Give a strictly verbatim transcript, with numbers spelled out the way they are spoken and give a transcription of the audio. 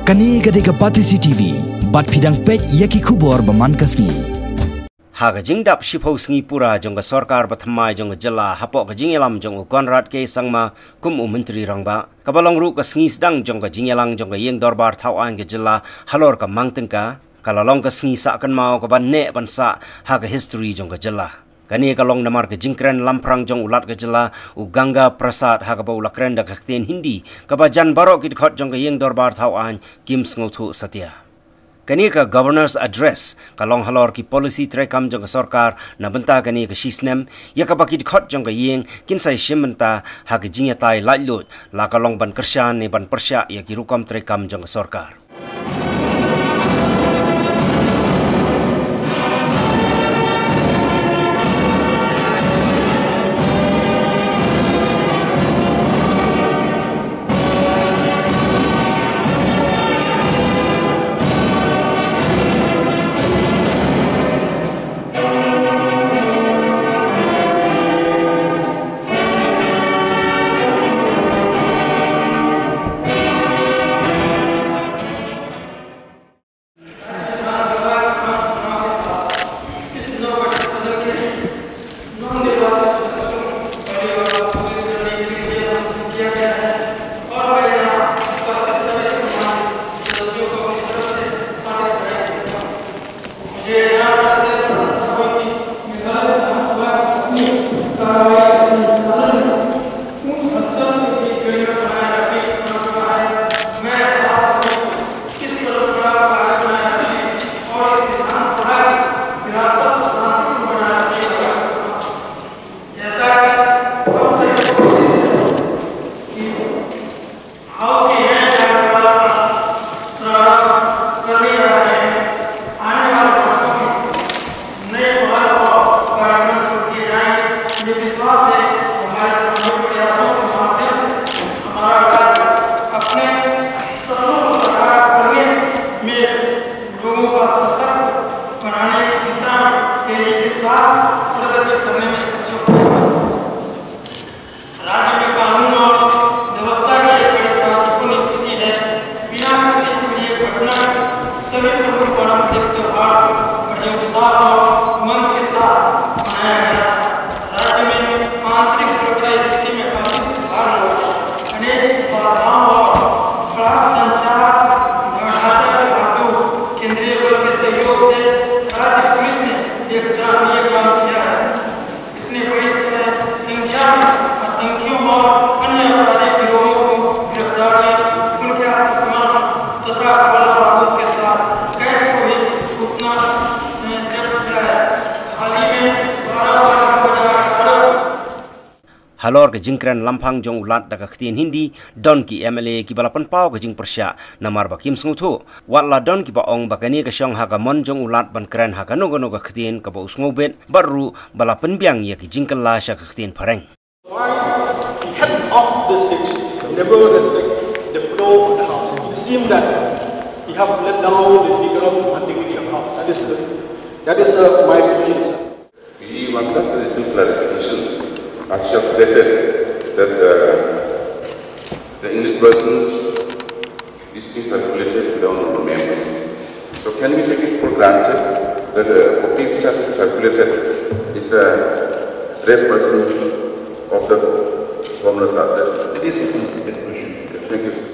Kane ka dei ka Batesi T V, bad phi dang peit ïa ki khubor ba man ka sngi. Ha ka jingdap shiphew sngi pura jong ka sorkar ba thymmai jong ka jylla hapoh ka jingïalam jong u Conrad K Sangma kum u Myntri Rangbah, kaba long ruh ka sngi sdang jong ka jingïalang jong ka Ïing Dorbar Thawaiñ ka jylla halor ka mang tyngka, ka la long ka sngi sah kynmaw kaba neh ban sah ha ka history jong ka jylla. Kane ka long namar ka jingkren lamphrang jong u Lat ka jylla, u Ganga Prasad, ha kaba u la kren da ka ktien Hindi, kaba jan baroh ki dkhot jong ka Ïing Dorbar Thawaiñ kim sngewthuh satia. Kane ka Governor's Address ka long halor ki policy treikam jong ka sorkar na bynta kane ka shi snem, ïa kaba ki dkhot jong ka ïing kin sa ïashim bynta ha ka jingïatai laitluid, la ka long ban kyrshan ne ban pyrshah ïa ki rukom treikam jong ka sorkar. राज्य में कानून और व्यवस्था की एक बड़ी शांतिपूर्ण स्थिति है। बिना किसी प्रिय घटना के सभी प्रमुख पारंपरिक त्योहार बड़े उत्साह और उमंग के साथ मनाया गया। राज्य में आंतरिक सुरक्षा स्थिति में काफी सुधार हुआ है। अनेक बाधाओं और खराब संचार ढांचा के बावजूद केंद्रीय बल के सहयोग से राज्य पुलिस ने एक सराहनीय काम किया है। इसने बड़ी संख्या में आतंकियों और अन्य आपराधिक गिरोहों को गिरफ्तार किया। उनके आत्मसमर्पण तथा गोला बारूद के साथ कैश को भी उतना जब्त किया है। हाल ही में बारह बारह दो हजार अठारह Halor ka jingkren lamphrang jong u Lat da ka ktien Hindi, don ki M L A kiba la pynpaw ka jingpyrshah namar ba kim sngewthuh. Wat la don kiba ong ba kane ka shong ha ka mon jong u Lat ban kren ha kano kano ka ktien kaba u sngewbit, bad ruh ba la pynbiang ïa ki jingkylla sha ka ktien phareng. Why he kept off the stage, never respect the flow of the house. It seemed that he have let down the decorum and dignity of house. That is the, that is uh, my experience. We want just a little clarification. As you have stated that uh, the English version is being circulated to the honorable members. So can we take it for granted that a copy which has been circulated is a real version of the governor's address? It is a considered question. Thank you.